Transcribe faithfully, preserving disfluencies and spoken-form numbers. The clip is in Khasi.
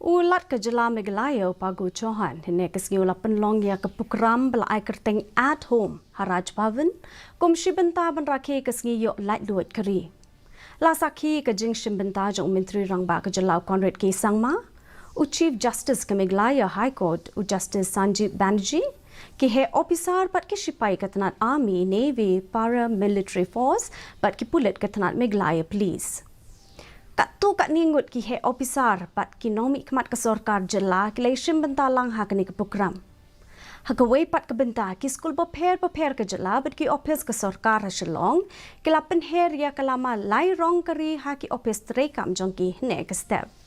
U Lat ka jylla Meghalaya u Phagu Chauhan hynne ka sngi u la pynlong ïa ka prokram ba la ai kyrteng At Home ha Raj Bhavan kum shi bynta ban rakhe ka sngi ïoh laitluid ka ri. La sakhi ka jingshim bynta jong u Myntri Rangbah ka jylla u Conrad K Sangma, u Chief Justice ka Meghalaya High Court u Justice Sanjib Banerjee, ki heh ophisar bad ki shipai ka tnat Army, Navy, Paramilitary Force bad ki pulit ka tnat Meghalaya Police. Katto katne ngut ki heh ophisar bad ki nongmihkhmat ka sorkar jylla ki la ïashim bynta lang ha kane ka prokram. Ha kawei pat ka bynta ki skul bapher bapher ka jylla bad ki ophis ka sorkar ha Shillong ki la pynher ïa ka lama lai rong ka ri ha ki ophis treikam jong ki hynne ka step.